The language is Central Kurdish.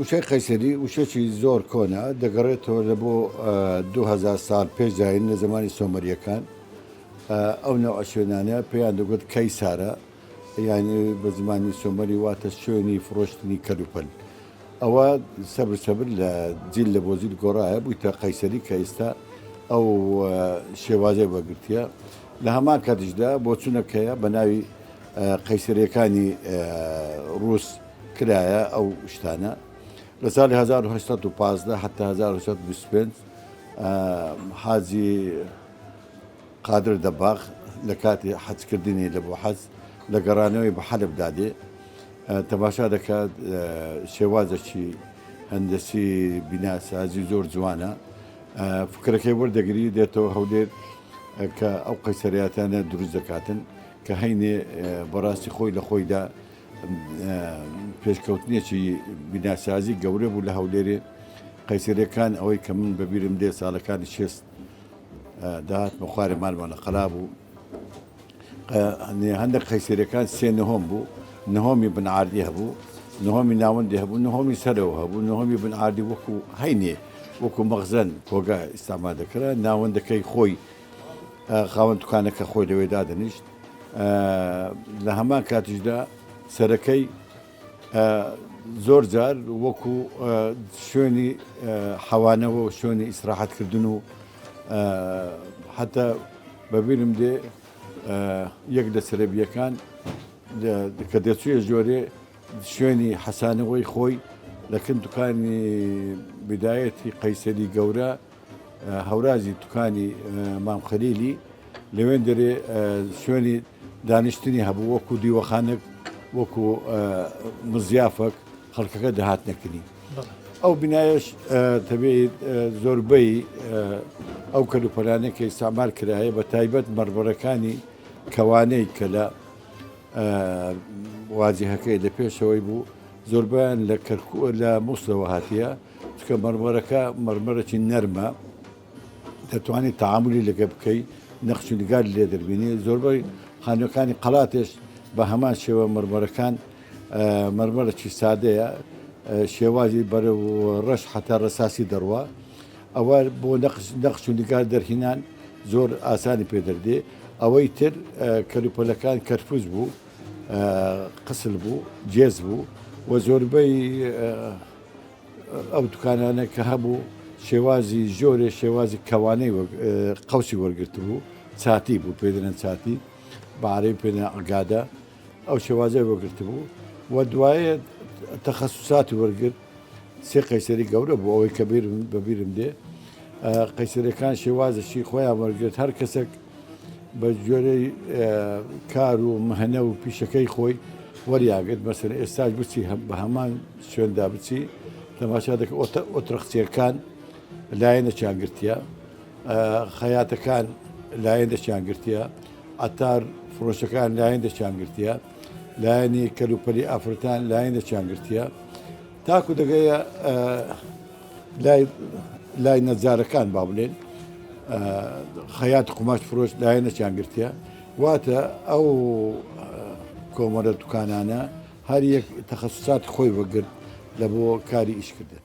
وشەی قەیسەری وشەکی زۆر کۆنە، دەگەڕێتەوە لە بۆ 2000 ساڵ پێش زایین لە زەمانی سۆمەرییەکان. ئەو نەوعە شوێنانە پێیان دەگوت کەیسارە، یانی بە زمانی سۆمەری واتە شوێنی فڕۆشتنی کەلوپەل. ئەوە سەبر سەبر لە جیل لە بۆ جیل گۆڕایە بوویتە قەیسەری کە ئێستا ئەو شێوازەی وەرگرتیە. لە هەمان کاتیشدا بۆچوونەک هەیە بە ناوی قەیسەرییەکانی ڕووس کرایە ئەو شتانە لە ساڵی 1815 حتا 1825 حاجی قادر دەباغ لە کاتی حەجکردنی لە بۆ حەج لە گەڕانەوەی بە حەلب دادێ تەماشا دەکات شێوازێکی هەندەسی بیناسازی زۆر جوانە فکرەکەی وەردەگری دێتەوە هەولێر کە ئەو قەیسەریاتانە دروست دەکاتن کە هەینێ بەڕاستی خۆی لە خۆیدا پێشکەوتنێکی بیناسازی گەورە بوو لە هەولێرێ قەیسەریەکان ئەوەی کە من بەبیرم دێ ساڵەکانی شێست داهاتمە خوارێ مالمان لە قەلا بوو هەندێک قەیسەریەکان سێ نهۆم بوو نهۆمی بن عاردی هەبوو نهۆمی ناوەندی هەبوو نهۆمی سەرەوە هەبوو نهۆمی بن عاردی وەکو هەینێ وەکو مەخزن کۆگا ئیستعمال دەکرا ناوەندەکەی خۆی خاوەن دوکانەکە خۆی لەوێ دادەنیشت لە هەمان کاتیشدا سەرەکەی زۆر جار وەکو شوێنی حەوانەوە و شوێنی ئیسراحەتکردن و حتا بەبیرم دێ یەک لە سەرەبیەکان کە دەچووە ژۆرێ شوێنی حەسانەوەی خۆی لە کن دوکانی بدایەتی قەیسەری گەورە هەورازی دوکانی مام خەلیلی لەوێندەرێ شوێنی دانیشتنی هەبوو وەکو دیوەخانێک وەکو مزیافەک خەڵکەکە دەهاتنەکنی ئەو بینایش تەبێت زۆربەی ئەو کەلوپەلانەی کە ئیستعمال کرایە بە تایبەت مەڕبەرەکانی کەوانەی کە لە واجهەکەی لە پێشەوەی بوو زۆربیان لە کەرکو لە مووسلەوە هاتیە چونکە مەرمەرەکە مەرمەرەکی نەرمە دەتوانیت تەعامولی لەگە بکەی نەخش و نیگار لێ دەربینی زۆربەی خانووەکانی قەڵاتێش بە هەمان شێوە مەرمەرەکان مەرمەرەکی سادەیە شێوازی بەرەو ڕەش حتا ڕەساسی دەڕوا ئەوە بۆ نەخش نەخش و نیگار دەرهینان زۆر ئاسانی پێ دەردێ ئەوەی تر کەلوپەلەکان کەرپوز بوو قسل بوو جێز بوو و زۆربەی ئەو دوکانانە کە هەبوو شێوازی ژۆرێ شێوازی کەوانەی قەوسی وەرگرتبوو چاتی بوو پێ دەڵێن چاتی بە عەرەبی پێ دەڵێن عگادە ئەو شێوازەی وەرگرتبوو و دوایە تەخەسوساتی وەرگرت سێ قەیسەری گەورە بوو ئەوەی کە بیرم بە بیرم دێ قەیسەرەکان شێوازێکی خۆیان وەرگرت هەر کەسێک بە گوێرەی کار و مهنە و پیشەکەی خۆی وەریاگرت مەسەن ئێستاش بچی بە هەمان شوێندا بچی تەماشا دەکە ئۆترەخچیەکان لایەنێکیان گرتیە خەیاتەکان لایەنێکیان گرتیە عەتار فرۆشەکان لایەنێکیان گرتیە لایەنی کەلوپەلی ئافرەتان لایەنێکیان گرتیە تاکو دەگەیە لای لای نەجارەکان با بڵێن خەیات قوماش فرۆش لایەنێکیان گرتیە واتە ئەو کۆمەرە دوکانانە هەر یەک تەخەسوساتی خۆی وەگرت لە بۆ کاری ئیشکردن.